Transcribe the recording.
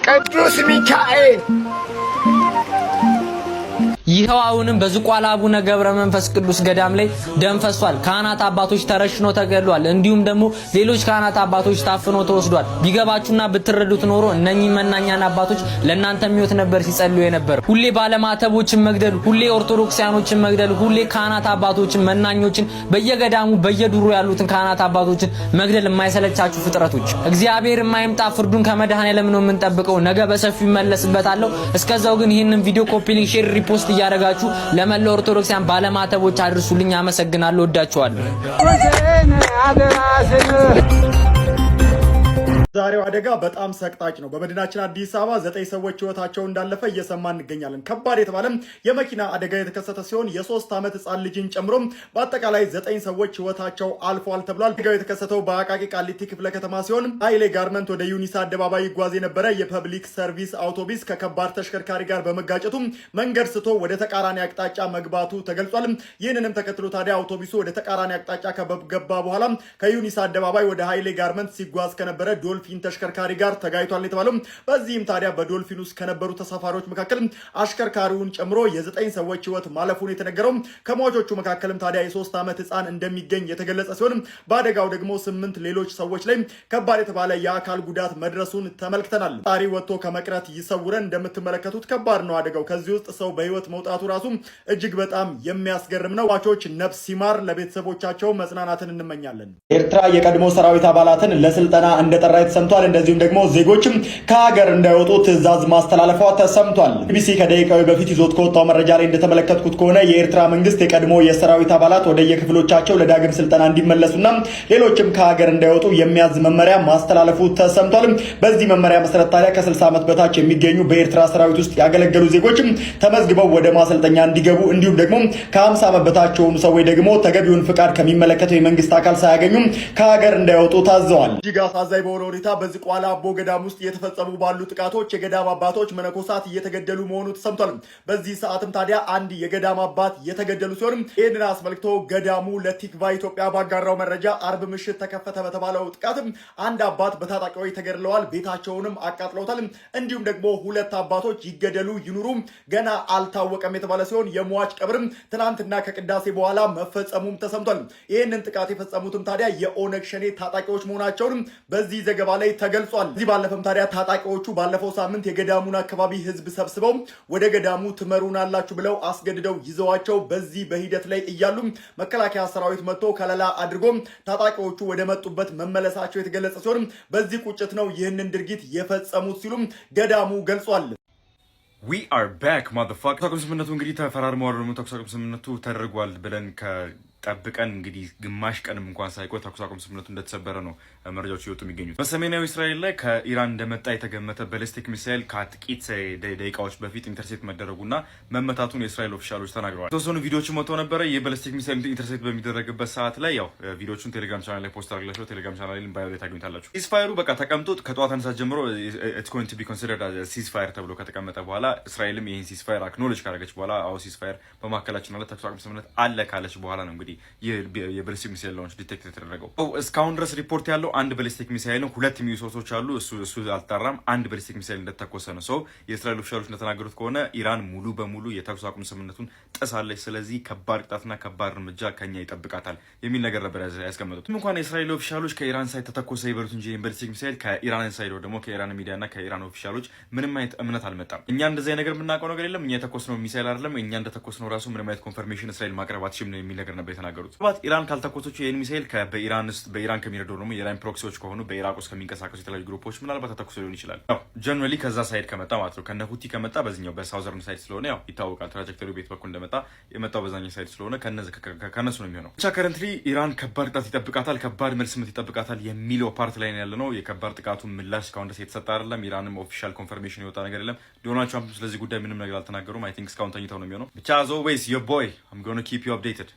ቅዱስ ሚካኤል። ይኸው አሁንም በዝቋላ አቡነ ገብረ መንፈስ ቅዱስ ገዳም ላይ ደም ፈሷል። ካህናት አባቶች ተረሽኖ ተገድሏል። እንዲሁም ደግሞ ሌሎች ካህናት አባቶች ታፍኖ ተወስዷል። ቢገባችሁና ብትረዱት ኖሮ እነኚህ መናኛን አባቶች ለእናንተ ሕይወት ነበር ሲጸልዩ የነበር። ሁሌ ባለማተቦችን መግደል፣ ሁሌ ኦርቶዶክሳውያኖችን መግደል፣ ሁሌ ካህናት አባቶችን መናኞችን፣ በየገዳሙ በየዱሩ ያሉትን ካህናት አባቶችን መግደል የማይሰለቻችሁ ፍጥረቶች፣ እግዚአብሔር የማይምጣ ፍርዱን ከመድኃኔዓለም ነው የምንጠብቀው። ነገ በሰፊው እመለስበታለሁ። እስከዛው ግን ይህንን ቪዲዮ copy link፣ share፣ repost እያደረጋችሁ ለመላው ኦርቶዶክሳውያን ባለማተቦች አድርሱልኝ። አመሰግናለሁ። ወዳችኋለሁ። ዛሬው አደጋ በጣም ሰቅጣጭ ነው። በመዲናችን አዲስ አበባ ዘጠኝ ሰዎች ህይወታቸው እንዳለፈ እየሰማን እንገኛለን። ከባድ የተባለም የመኪና አደጋ የተከሰተ ሲሆን የ3 ዓመት ህፃን ልጅን ጨምሮ በአጠቃላይ ዘጠኝ ሰዎች ህይወታቸው አልፏል ተብሏል። አደጋው የተከሰተው በአቃቂ ቃሊቲ ክፍለ ከተማ ሲሆን ኃይሌ ጋርመንት ወደ ዩኒሳ አደባባይ ይጓዝ የነበረ የ public service አውቶቡስ ከከባድ ተሽከርካሪ ጋር በመጋጨቱ መንገድ ስቶ ወደ ተቃራኒ አቅጣጫ መግባቱ ተገልጿል። ይህንንም ተከትሎ ታዲያ አውቶቡሱ ወደ ተቃራኒ አቅጣጫ ከገባ በኋላ ከዩኒሳ አደባባይ ወደ ኃይሌ ጋርመንት ሲጓዝ ከነበረ ዶልፊን ተሽከርካሪ ጋር ተጋጭቷል የተባለው። በዚህም ታዲያ በዶልፊን ውስጥ ከነበሩ ተሳፋሪዎች መካከል አሽከርካሪውን ጨምሮ የዘጠኝ ሰዎች ህይወት ማለፉን የተነገረው። ከሟቾቹ መካከልም ታዲያ የ3 ዓመት ህፃን እንደሚገኝ የተገለጸ ሲሆን በአደጋው ደግሞ ስምንት ሌሎች ሰዎች ላይ ከባድ የተባለ የአካል ጉዳት መድረሱን ተመልክተናል። ፈጣሪ ወጥቶ ከመቅረት ይሰውረን። እንደምትመለከቱት ከባድ ነው አደጋው። ከዚህ ውስጥ ሰው በህይወት መውጣቱ ራሱ እጅግ በጣም የሚያስገርም ነው። ሟቾች ነፍስ ይማር፣ ለቤተሰቦቻቸው መጽናናትን እንመኛለን። ኤርትራ የቀድሞ ሰራዊት አባላትን ለስልጠና እንደጠራ ተሰምቷል። እንደዚሁም ደግሞ ዜጎችም ከሀገር እንዳይወጡ ትዕዛዝ ማስተላለፏ ተሰምቷል። ቢቢሲ ከደቂቃዎች በፊት ይዞት ከወጣው መረጃ ላይ እንደተመለከትኩት ከሆነ የኤርትራ መንግስት የቀድሞ የሰራዊት አባላት ወደ የክፍሎቻቸው ለዳግም ስልጠና እንዲመለሱና ሌሎችም ከሀገር እንዳይወጡ የሚያዝ መመሪያ ማስተላለፉ ተሰምቷል። በዚህ መመሪያ መሰረት ታዲያ ከ60 ዓመት በታች የሚገኙ በኤርትራ ሰራዊት ውስጥ ያገለገሉ ዜጎችም ተመዝግበው ወደ ማሰልጠኛ እንዲገቡ እንዲሁም ደግሞ ከ50 ዓመት በታች የሆኑ ሰዎች ደግሞ ተገቢውን ፍቃድ ከሚመለከተው የመንግስት አካል ሳያገኙ ከሀገር እንዳይወጡ ታዘዋል። እጅግ አሳዛኝ በሆነ ሁኔታ በዝቋላ አቦ ገዳም ውስጥ እየተፈጸሙ ባሉ ጥቃቶች የገዳም አባቶች መነኮሳት እየተገደሉ መሆኑ ተሰምቷል። በዚህ ሰዓትም ታዲያ አንድ የገዳም አባት የተገደሉ ሲሆን ይህንን አስመልክቶ ገዳሙ ለቲክቫህ ኢትዮጵያ ባጋራው መረጃ አርብ ምሽት ተከፈተ በተባለው ጥቃትም አንድ አባት በታጣቂዎች ተገድለዋል፣ ቤታቸውንም አቃጥለውታል። እንዲሁም ደግሞ ሁለት አባቶች ይገደሉ ይኑሩ ገና አልታወቀም የተባለ ሲሆን የሟች ቀብርም ትናንትና ከቅዳሴ በኋላ መፈጸሙም ተሰምቷል። ይህንን ጥቃት የፈጸሙትም ታዲያ የኦነግ ሸኔ ታጣቂዎች መሆናቸውንም በዚህ ዘገባ ላይ ተገልጿል። ከዚህ ባለፈም ታዲያ ታጣቂዎቹ ባለፈው ሳምንት የገዳሙን አካባቢ ህዝብ ሰብስበው ወደ ገዳሙ ትመሩናላችሁ ብለው አስገድደው ይዘዋቸው በዚህ በሂደት ላይ እያሉ መከላከያ ሰራዊት መጥቶ ከለላ አድርጎ ታጣቂዎቹ ወደ መጡበት መመለሳቸው የተገለጸ ሲሆን በዚህ ቁጭት ነው ይህንን ድርጊት የፈጸሙት ሲሉም ገዳሙ ገልጿል። We are back, motherfucker። ተኩስ አቁም ስምምነቱ እንግዲህ ተፈራርመዋል፣ ደግሞ ተኩስ አቁም ስምምነቱ ተደርጓል ብለን ከጠብቀን እንግዲህ ግማሽ ቀንም እንኳን ሳይቆይ ተኩስ አቁም ስምምነቱ እንደተሰበረ ነው መረጃዎች እየወጡ የሚገኙት። በሰሜናዊ እስራኤል ላይ ከኢራን እንደመጣ የተገመተ ballistic missile ከጥቂት ደቂቃዎች በፊት intercept መደረጉና መመታቱን የእስራኤል official ኦች ተናግረዋል። የተወሰኑ ቪዲዮዎች መጥተው ነበረ። ይህ ballistic missile intercept በሚደረግበት ሰዓት ላይ ያው ቪዲዮቹን ቴሌግራም ቻናል ላይ post አድርግላቸው፣ ቴሌግራም ቻናል ላይ bio ላይ ታገኙታላችሁ። Ceasefire ኡ በቃ ተቀምጦ ከጠዋት አንድ ሰዓት ጀምሮ it's going to be considered ceasefire ተብሎ ከተቀመጠ በኋላ እስራኤልም ይህን ceasefire acknowledge ካደረገች በኋላ፣ አዎ ceasefire በመካከላችን አለ፣ ተኩስ አቁም ስምምነት አለ ካለች በኋላ ነው እንግዲህ ይህ የ ballistic missile launch detect የተደረገው። እስካሁን ድረስ ሪፖርት ያለው አንድ ballistic missile ነው። ሁለት የሚሉ source ኦች አሉ። እሱ አልጣራም። አንድ ballistic missile እንደተኮሰ ነው። So የእስራኤል official ኦች እንደተናገሩት ከሆነ ኢራን ሙሉ በሙሉ የተኩስ አቁም ስምምነቱን ጥሳለች። ስለዚህ ከባድ ቅጣትና ከባድ እርምጃ ከኛ ይጠብቃታል የሚል ነገር ነበር ያስቀመጡት። እንኳን የእስራኤል official ኦች ከኢራን side ተተኮሰ ይበሉት እንጂ ballistic missile ከኢራን side ደግሞ ከኢራን ሚዲያ እና ከኢራን official ኦች ምንም አይነት እምነት አልመጣም። እኛ እንደዚህ ነገር የምናውቀው ነገር የለም። እኛ የተኮስነው ሚሳይል አይደለም። እኛ እንደተኮስነው ራሱ ምንም አይነት confirmation እስራኤል ማቅረብ አትችልም የሚል ነገር ነበር የተናገሩት። ምናልባት ኢራን ካልተኮሰችው ይህን ሚሳይል በኢራን ውስጥ በኢራን ከሚረዱ ደግሞ የኢራን proxy ዎች ከሆኑ በኢራቅ ውስጥ ከሚንቀሳቀሱ የተለያዩ group ኦች ምናልባት ተተኩሶ ሊሆን ይችላል። ያው generally ከዛ side ከመጣ ማለት ነው፣ ከነ ሁቲ ከመጣ በዚኛው በ southern side ስለሆነ ያው ይታወቃል። Trajectory ቤት በኩል እንደመጣ የመጣው በዛኛው side ስለሆነ ከነሱ ነው የሚሆነው። ብቻ currently ኢራን ከባድ ቅጣት ይጠብቃታል፣ ከባድ መልስ ምት ይጠብቃታል የሚለው part ላይ ያለ ነው። የከባድ ጥቃቱ ምላሽ እስካሁን ድረስ የተሰጠ አይደለም። ኢራንም official confirmation የወጣ ነገር የለም። ዶናልድ ትራምፕ ስለዚህ ጉዳይ ምንም ነገር አልተናገሩም። I think እስካሁን ተኝተው ነው የሚሆነው። ብቻ as always, your boy, I'm gonna keep you updated.